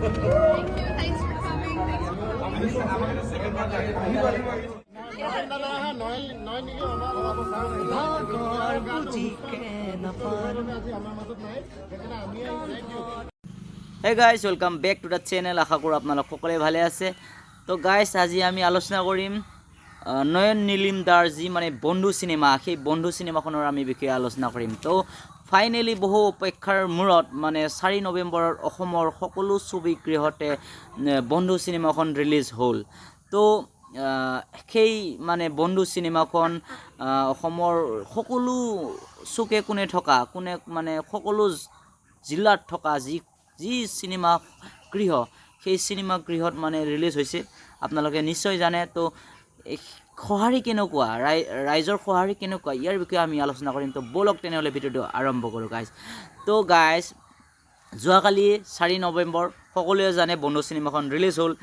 Thank you. Thanks for coming. Thanks for coming. ভাগৰ বুজিকে নাপাৰো। Hey guys, welcome back to the channel. আশা কৰোঁ আপোনালোক সকলোৱে ভালে আছে। তো গাইজ, আজি আমি আলোচনা কৰিম নয়ন নীলিম দাৰ যি মানে বন্ধু চিনেমা, সেই বন্ধু চিনেমাখনৰ আমি বিষয়ে আলোচনা কৰিম। তো ফাইনেলি বহু অপেক্ষাৰ মূৰত মানে 4 নৱেম্বৰত অসমৰ সকলো ছবিগৃহতে বন্ধু চিনেমাখন ৰিলিজ হ'ল। তো সেই মানে বন্ধু চিনেমাখন অসমৰ সকলো চুকে কোণে থকা, কোনে মানে সকলো জিলাত থকা যি যি চিনেমা গৃহ, সেই চিনেমা গৃহত মানে ৰিলিজ হৈছে, আপোনালোকে নিশ্চয় জানে। তো এই সঁহাৰি কেনেকুৱা, ৰাইজৰ সঁহাৰি কেনেকুৱা, ইয়াৰ বিষয়ে আমি আলোচনা কৰিম। তো ব'লক তেনেহ'লে ভিডিঅ'টো আৰম্ভ কৰোঁ গাইজ। তো গাইজ, যোৱাকালি 4 নৱেম্বৰ সকলোৱে জানে বন্ধু চিনেমাখন ৰিলিজ হ'ল।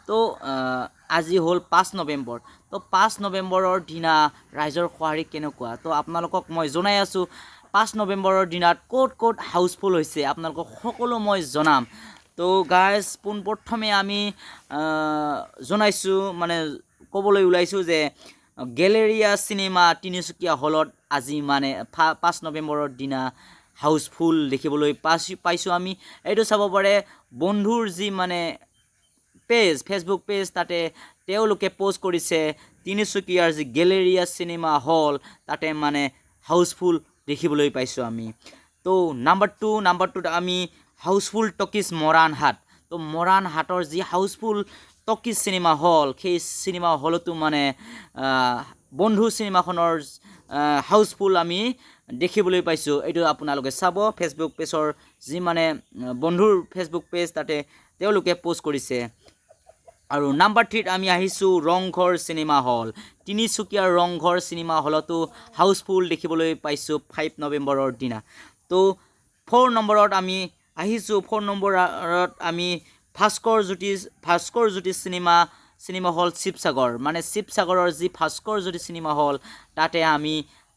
তো আজি হ'ল 5 নৱেম্বৰ। তো 5 নৱেম্বৰৰ দিনা ৰাইজৰ সঁহাৰি কেনেকুৱা, তো আপোনালোকক মই জনাই আছোঁ। 5 নৱেম্বৰৰ দিনাত ক'ত ক'ত হাউচফুল হৈছে, আপোনালোকক সকলো মই জনাম। তো গাইজ, পোনপ্ৰথমে আমি জনাইছোঁ, মানে ক'বলৈ ওলাইছোঁ যে গেলেৰিয়া চিনেমা তিনিচুকীয়া হলত আজি মানে 5 নৱেম্বৰৰ দিনা হাউচফুল দেখিবলৈ পাইছোঁ আমি। এইটো চাব পাৰে, বন্ধুৰ যি মানে পেজ, ফেচবুক পেজ, তাতে তেওঁলোকে প'ষ্ট কৰিছে, তিনিচুকীয়াৰ যি গেলেৰিয়া চিনেমা হল, তাতে মানে হাউচফুল দেখিবলৈ পাইছোঁ আমি। তো নাম্বাৰ টুত আমি হাউচফুল টকিজ মৰাণহাট। তো মৰাণহাটৰ যি হাউচফুল টকিজ চিনেমা হল, সেই চিনেমা হলতো মানে বন্ধু চিনেমাখনৰ হাউচফুল আমি দেখিবলৈ পাইছোঁ। এইটো আপোনালোকে চাব, ফেচবুক পেজৰ যি মানে বন্ধুৰ ফেচবুক পেজ, তাতে তেওঁলোকে প'ষ্ট কৰিছে। আৰু নাম্বাৰ থ্ৰীত আমি আহিছোঁ ৰংঘৰ চিনেমা হল। তিনিচুকীয়াৰ ৰংঘৰ চিনেমা হলতো হাউচফুল দেখিবলৈ পাইছোঁ 5 নৱেম্বৰৰ দিনা। তো ফ'ৰ নম্বৰত আমি আহিছোঁ। ফ'ৰ নম্বৰত আমি Bhaskar Jyoti cinema cinema hall Sivasagar, মানে শিৱসাগৰৰ যি ভাস্কৰ জ্যোতি চিনেমা হল, তাতে আমি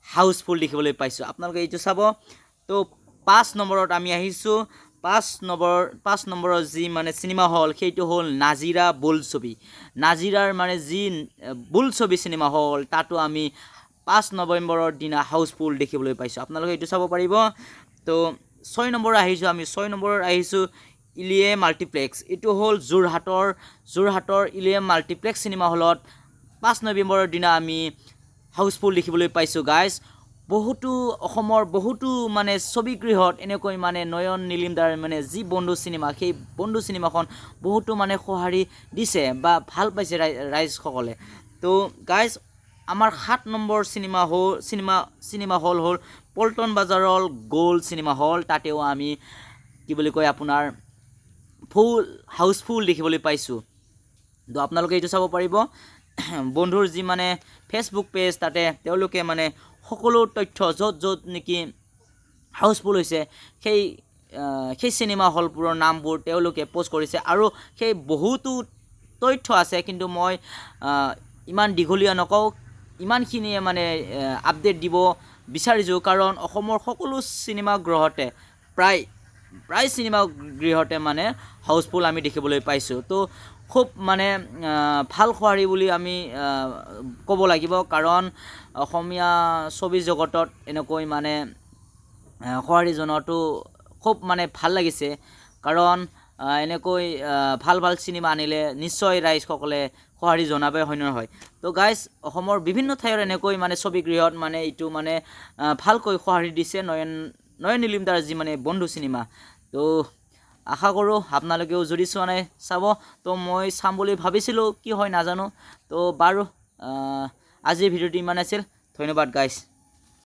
হাউচফুল দেখিবলৈ পাইছোঁ। আপোনালোকে এইটো চাব। তো 5 নম্বৰত আমি আহিছোঁ। 5 নম্বৰৰ যি মানে চিনেমা হল, সেইটো হ'ল নাজিৰা বোলছবি। নাজিৰাৰ মানে যি বোলছবি চিনেমা হল, তাতো আমি 5 নৱেম্বৰৰ দিনা হাউচফুল দেখিবলৈ পাইছোঁ। আপোনালোকে এইটো চাব পাৰিব। তো 6 নম্বৰ আহিছোঁ আমি। 6 নম্বৰত আহিছোঁ ইলিয়ে মাল্টিপ্লেক্স। এইটো হ'ল যোৰহাটৰ ইলিয়ে মাল্টিপ্লেক্স চিনেমা হলত 5 নৱেম্বৰৰ দিনা আমি হাউচফুল দেখিবলৈ পাইছোঁ। গাইজ, বহুতো অসমৰ বহুতো মানে ছবিগৃহত এনেকৈ মানে নয়ন নীলিম দাৰ মানে যি বন্ধু চিনেমা, সেই বন্ধু চিনেমাখন বহুতো মানে সঁহাৰি দিছে বা ভাল পাইছে ৰাইজসকলে। তো গাইজ, আমাৰ 7 নম্বৰ চিনেমা হল হ'ল পল্টন বজাৰৰ গ'ল্ড চিনেমা হল। তাতেও আমি কি বুলি কয় আপোনাৰ হাউচফুল দেখিবলৈ পাইছোঁ। তো আপোনালোকে এইটো চাব পাৰিব, বন্ধুৰ যি মানে ফেচবুক পেজ, তাতে তেওঁলোকে মানে সকলো তথ্য, য'ত য'ত নেকি হাউচফুল হৈছে, সেই চিনেমা হলবোৰৰ নামবোৰ তেওঁলোকে প'ষ্ট কৰিছে। আৰু সেই বহুতো তথ্য আছে, কিন্তু মই ইমান দীঘলীয়া নকওঁ। ইমানখিনিয়ে মানে আপডেট দিব বিচাৰিছোঁ, কাৰণ অসমৰ সকলো চিনেমা গৃহতে, প্ৰায় প্ৰায় চিনেমা গৃহতে মানে হাউচফুল আমি দেখিবলৈ পাইছোঁ। তো খুব মানে ভাল সঁহাৰি বুলি আমি ক'ব লাগিব, কাৰণ অসমীয়া ছবি জগতত এনেকৈ মানে সঁহাৰি জনোৱাটো খুব মানে ভাল লাগিছে, কাৰণ এনেকৈ ভাল ভাল চিনেমা আনিলে নিশ্চয় ৰাইজসকলে সঁহাৰি জনাবই, হয় নহয়? তো গাইজ, অসমৰ বিভিন্ন ঠাইৰ এনেকৈ মানে ছবিগৃহত মানে এইটো মানে ভালকৈ সঁহাৰি দিছে নয়ন নয়ন নীলিম দাৰ যি মানে বন্ধু চিনেমা। তো আশা কৰোঁ আপোনালোকেও যদি চোৱা নাই, চাব। তো মই চাম বুলি ভাবিছিলোঁ, কি হয় নাজানো। তো বাৰু, আজিৰ ভিডিঅ'টো ইমান আছিল। ধন্যবাদ গাইজ।